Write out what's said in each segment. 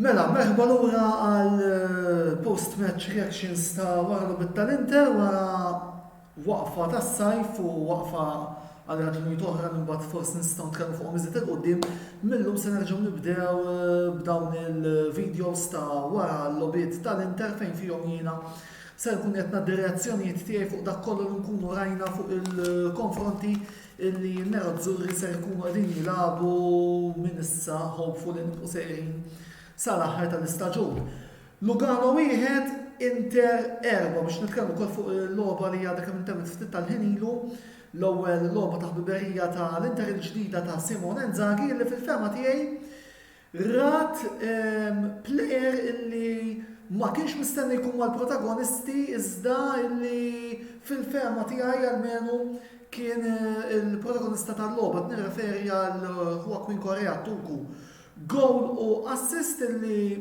Mela, merħba lura għal eh, post-match reactions ta' wara logħbiet tal-Inter wara waqfa tas-sajf u waqfa għal raġunijiet oħra li mbagħad forsi nistgħu nitkellmu fuqhom iżjed 'il quddiem. Millum se nerġgħu nibdew eh, b'dawn il-videos ta' wara l-logħbiet tal-Inter fejn fihom jiena ser nkun qed ngħaddi reazzjonijiet tiegħi fuq dak kollu li nkunu rajna fuq il-konfronti illi n-Nerazzurri ser ikunu qegħdin jilagħbu minn issa hopefully nibqgħu sejrin sal-aħħar tal-istaġun. Lugano wieħed, Inter erba' biex nitkellmu wkoll fuq il-logħba li għadha kemm intemmet ftit tal-ħin ilu, l-ewwel logħba ta' ħbiberija ta' l-Inter il-ġdida ta' Simone Inzaghi illi fil-fehma tiegħi Rat plejer illi ma kienx mistenni jkun mal-protagonisti iżda illi fil-fehma tiegħi almenu kien il-protagonista tal-logħba. Qed nirreferi għal Joaquin Correa Tuku. Goal u assist illi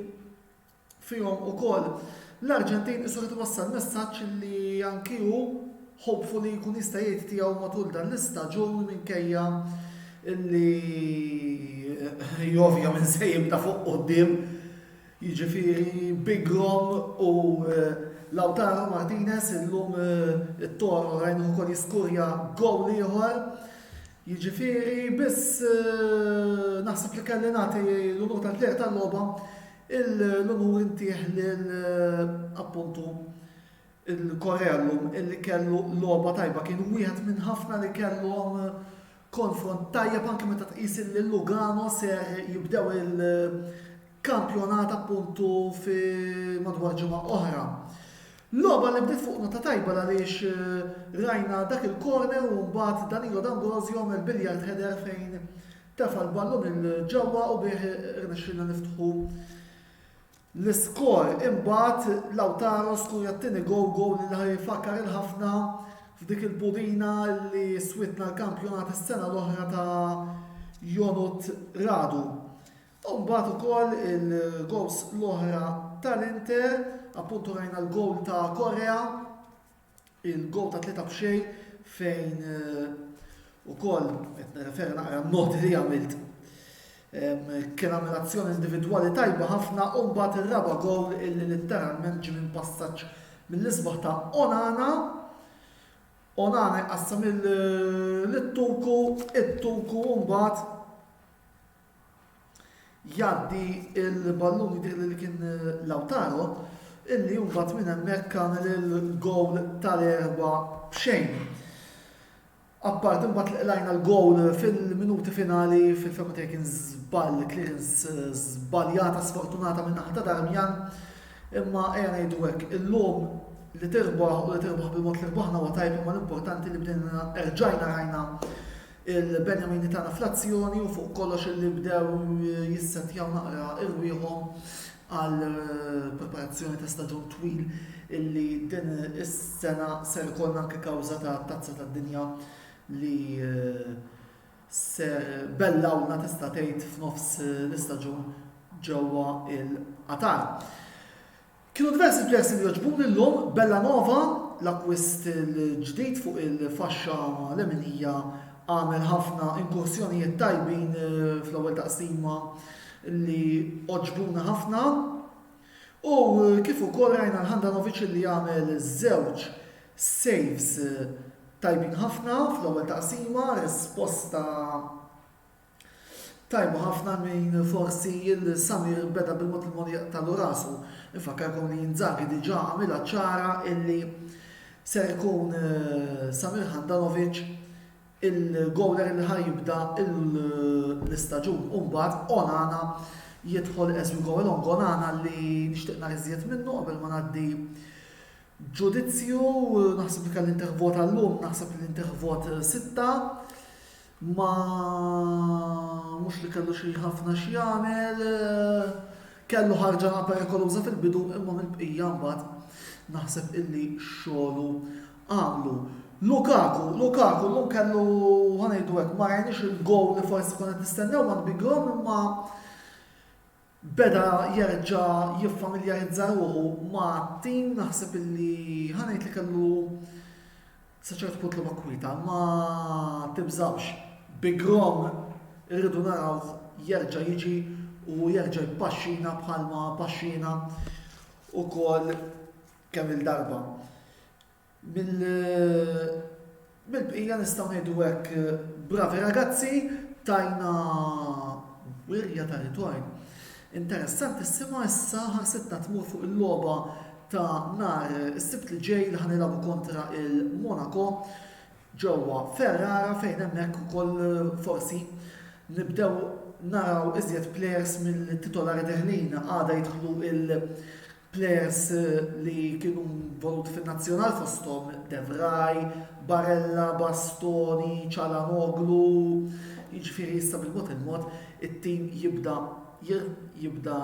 fihom ukoll l-Arġentin qisu qed iwassal messaġġ li anki hu hopefully jkun jista' jgħid tiegħu matul dan l-istaġun minkejja li jovja minn se jibda fuq quddiem jiġifieri Big Rom u Lautaro Martinez illum it-Toro rajnuh ukoll jiskurja gowl ieħor. Jiġifieri biss naħseb li kelli nagħti l-unur tal-plejer tal-logħba l-unur intih lil appuntu il-Korea llum illi kellu logħba tajba kien wieħed minn ħafna li kellhom konfront tajjeb anke meta tqis li Lugano ser jibdew il-kampjonat appuntu fi madwar ġimgħa oħra. Logħba li bdiet fuq nota tajba għaliex rajna dak il-corner u mbagħad Danilo D'Ambrosio għamel billiard header fejn tefa' l-ballun 'il ġewwa u bih irnexxielna niftħu l-iskor. Imbagħad Lautaro skurja t-tieni goal, goal li ħa jfakkar 'il ħafna f'dik il-pudina li swietna l-kampjonat is-sena l-oħra ta' Ionut Radu. U mbagħad ukoll il-gowls l-oħra tal-Inter, appuntu rajna l-gowl ta' Correa, il-gowl ta' 3-0 fejn eh, ukoll qed nirreferi naqra noti li għamilt kien għamel azzjoni individwali tajba ħafna u mbagħad ir-raba' gowl illi litteralment ġie minn passaġġ mill-isbaħ ta' Onana. Onana jqassam il-Tuku, it-Tuku mbagħad jgħaddi l-ballun jidhirli li kien Lautaro illi mbagħad minn hemmhekk għamel il-gowl tal-4-0. Apparti mbagħad li qlajna l-gowl fil-minuti finali fil-fehma tiegħi kien żball, clearance żbaljata sfortunata minn naħa ta' Darmian. Imma ejja ngħidu hekk, illum li tirbaħ u li tirbaħ bil-mod li rbaħna huwa tajjeb imma l-importanti li bdejna erġajna rajna il-Benjamini tagħna fl-azzjoni u fuq kollox illi bdew jissettjaw naqra irwieħhom għal preparazzjoni ta' staġun twil illi din is-sena ser ikollna anke kawża ta' Tazza tad-Dinja li ser bellawlna tista' tgħid f'nofs l-istaġun ġewwa il-Qatar. Kienu diversi l-plejers li għoġbuni llum, Bellanova, l-akkwist il-ġdid fuq il-faxxa leminija għamel ħafna inkursjonijiet tajbin fl-ewwel taqsima li għoġbuna ħafna. U kif ukoll rajna l-Handanovic li għamel żewġ saves tajbin ħafna fl-ewwel taqsima, risposta Tajba ħafna min forsi il-Samir beda bil-mod il-mod jaqtagħlu rasu. Infakkarkom li Inzaghi diġà għamilha ċara illi ser ikun Samir Handanovic il-gowler li ħa jibda l-istaġun u mbagħad Onana jidħol as we go along. Onana li nixtieq nara iżjed minnu qabel ma ngħaddi ġudizzju, naħseb li kelli intervot għallum, naħseb li l-intervot 6. Ma mhux li kellu xi ħafna x'jagħmel, kellu ħarġa naqra perikoluża fil-bidu imma mill-bqija mbagħad naħseb illi xogħlu għamlu. Lukaku, Lukaku llum kellu ħa ngħidu hekk ma rajniex il-gowl li forsi konna qed nistennew ma' Big Rom imma beda jerġa' jiffamiljarizza ruħu ma' tim naħseb illi ħa ngħid li kellu Sa ċertu punt logħba kwieta, ma tibżgħux. Big Rom irridu narawh jerġa' jiġi u jerġa' jpaxxina bħalma paxxina ukoll kemm-il darba. Mill-bqija nistgħu ngħidu hekk bravi ragazzi tajna wirja ta' ritorn. Interessantissima issa ħarsitna tmur fuq il-logħba ta' nhar is-Sibt li ġej li ħa nilagħbu kontra il-Monaco ġewwa Ferrara fejn hemmhekk ukoll forsi nibdew naraw iżjed plejers mill-titolari deħlin għada jidħlu il- Plejers li kienu involuti fin-nazzjonal fosthom De Vrij, Barella, Bastoni, Calhanoglu, jiġifieri issa bil-mod il-mod it-tim jibda jibda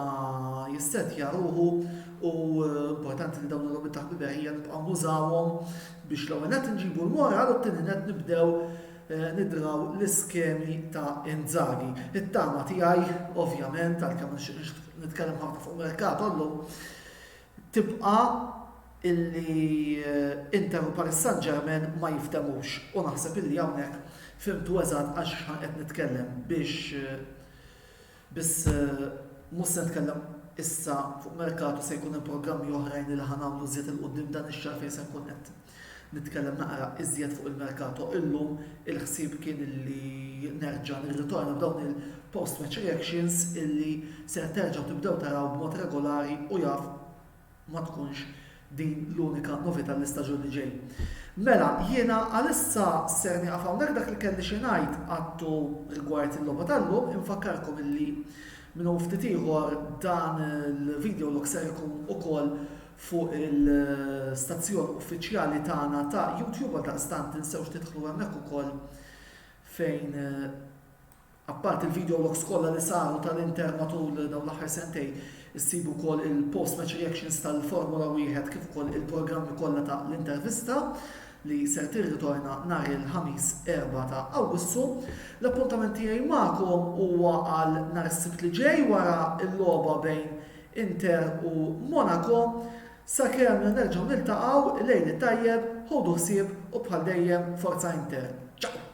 jissettja ruħu u importanti li dawn il-logħbiet ta' ħbiberija nibqgħu nużawhom biex l-ewwel nett inġibu l-moral u t-tieni nett nibdew nidraw l-iskemi ta' Inzaghi. It-tama tiegħi, ovvjament, għalkemm ma nixtieqx nitkellem ħafna fuq mercato llum, tibqa' illi Inter u Paris Saint-Germain ma jiftehmux u naħseb illi hawnhekk fhimtu eżatt għal xiex qed nitkellem biex Biss mhux se nitkellem issa fuq merkato se jkun hemm programmi oħrajn li ħa nagħmlu iżjed 'il quddiem dan ix-xahar fejn se nkun qed nitkellem naqra iżjed fuq il-merkato. Illum il-ħsieb kien illi nerġa' nirritorna b'dawn il-post match reactions illi ser terġgħu tibdew taraw b'mod regolari u jaf ma tkunx din l-unika novità l-istaġun li ġej. Mela, jiena għalissa ser nieqaf hawnhekk dak li kelli xi ngħid għadtu rigward il-logħba tal-lum, infakkarkom illi minn hawn ftit ieħor dan il-video log ser ikun ukoll fuq il-stazzjon uffiċjali tagħna ta' YouTube għaldaqstant tinsewx tidħlu hemmhekk ukoll fejn Apparti l-video logs kollha li saru tal-Inter matul dawn l-aħħar sentejn, issibu wkoll il-post match reactions tal-Formula Wieħed kif ukoll il-programmi kollha ta' l-intervista li ser tirritorna nhar il-Ħamis 4 ta' Awwissu. L-appuntament tiegħi magħkom huwa għal nhar is-Sibt li ġej wara l-logħba bejn Inter u Monaco. Sakemm nerġgħu niltaqgħu, lejl it-tajjeb, ħudu ħsieb u bħal dejjem Forza Inter. Ciao!